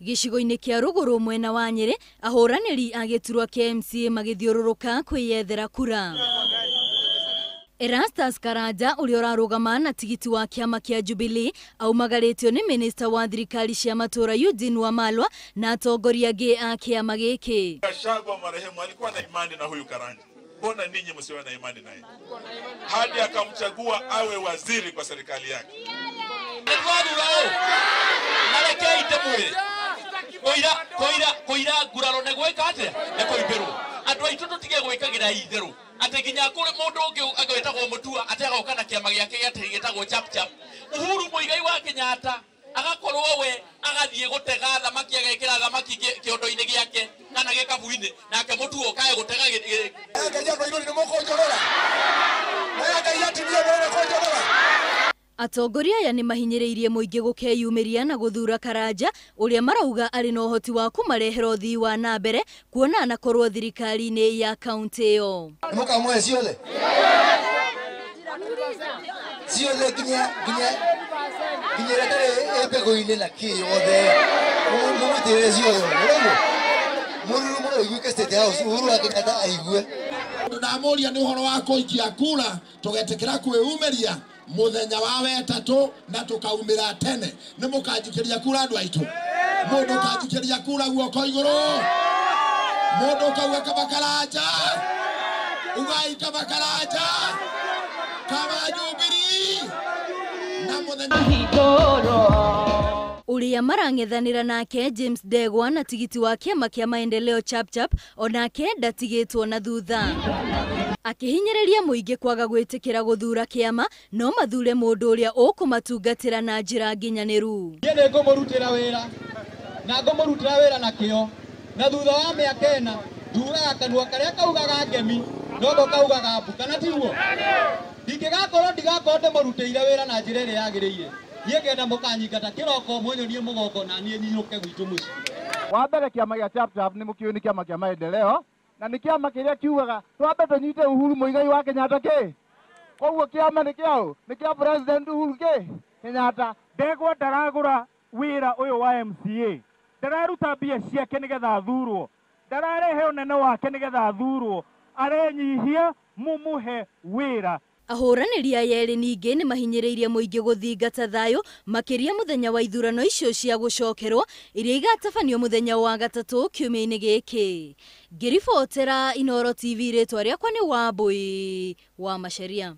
Gĩcigo-inĩ kĩa rũgũrũ mwena wa Nyĩrĩ, ahũranĩri a gĩturwa kĩa MCA magĩthiũrũrũka kwĩyethera kura. Erastus Karanja ũrĩa ũrarũgama na tigiti wa kĩama kĩa Jubilee aumagarĩtio nĩ minista wa thirikari cia matũũra Eugene Wamalwa na atongoria angĩ a kĩama gĩkĩ. Gachagua marehemu alikuwa na imani na huyu Karanja, mbona ninyi msiwe na imani naye? Hadi akamchagua awe waziri kwa serikali yake. Koira nguraro nĩ gwĩka atĩa? Nĩ kũimbĩrwo. Andũ aitũ tũtige gwĩkagĩra itherũ atĩ nginya kũrĩ mũndũ ũngĩ agwĩtagwo Mũtua atĩ agoka na kĩama gĩake gĩtagwo Chap Chap. Uhuru Muigai wa Kenyatta agakorwo we agathiĩ gũtega thamaki agekĩra thamaki kĩondo-inĩ gĩake kana gĩkabu-inĩ, nake Mũtua okae gũtega. Atongoria aya nĩ mahinyĩrĩirie mũingĩ gũkeyumĩria na gũthura Karanja ũrĩa marauga arĩ na ũhoti wa kũmarehera ũthii wa na mbere kuona anakorwo thirikari-inĩ ya kaunti ĩyo. Mũkamũhe ciothe ciothe nginya nginya nginya ĩrĩa ĩtarĩ ĩ mbegũ-inĩ na kĩ yothe mũmũitĩrĩre ciothe ũguo mũrurumo ũiguĩke State House, Uhuru wa Kenyatta aigue. Ndamũria nĩ ũhoro wa kũikia kura tũgetĩkĩra kwĩumĩria muthenya wa wetatũ na tũkaumĩra tene. Nĩ mũkanjikĩria kura andũ aitũ? Mũndũ ũkanjikĩria kura guoko igũrũ, mũndũ ũkauga kaba Karanja, ugai kaba Karanja, kaba Jubilee na mũthenya ũrĩa marang'ethanĩra nake James Ndegwa na tigiti wa kĩama kĩa Maendeleo Chap Chap onake ndatigĩtwo na thutha. Akĩhinyĩrĩria mũingĩ kwaga gwĩtĩkĩra gũthura kĩama no mathure mũndũ ũrĩa ũkũmatungatĩra na njĩra nginyanĩru. Niĩ nĩ ngũmũrutĩra wĩra na ngũmũrutĩra wĩra na kĩo, na thutha wa mĩaka ĩna nduraga kanua karĩa kaugaga ngemi no kaugaga mbu, kana tiguo? Ndingĩgakorwo ndigakorwo ndĩmũrutĩire wĩra na njĩra ĩrĩa yagĩrĩire. Niĩ ngenda mũkanyingata kĩroko mũnyonie mũgongo na niĩ nyinũke gwitũ mũciĩ. Wa mbere kĩama gĩa Chap Chap nĩ mũkĩũĩ nĩ kĩama kĩa maendeleo na nĩ kĩama kĩrĩa kiugaga twambe tũnyite Uhuru Muigai wa Kenyatta kĩ. Koguo kĩama nĩ kĩaũ? Nĩ kĩa President Uhuru kĩ? Kenyatta. Ndegwa ndaragũra wĩra ũyũ wa MCA, ndararuta mbia ciake nĩgetha athurwo, ndararehe ũnene wake nĩgetha athurwo, arenyihia mumuhe wĩra. Ahũranĩri aya erĩ ningĩ nĩ mahinyĩrĩirie mũingĩ gũthingata thayũ makĩria mũthenya wa ithurano icio cia gũcokerwo iria igatabanio mũthenya wa gatatũ kiumia-inĩ gĩkĩ. Ngĩribotera Inooro TV, rĩtwa rĩakwa nĩ Wambui wa Macharia.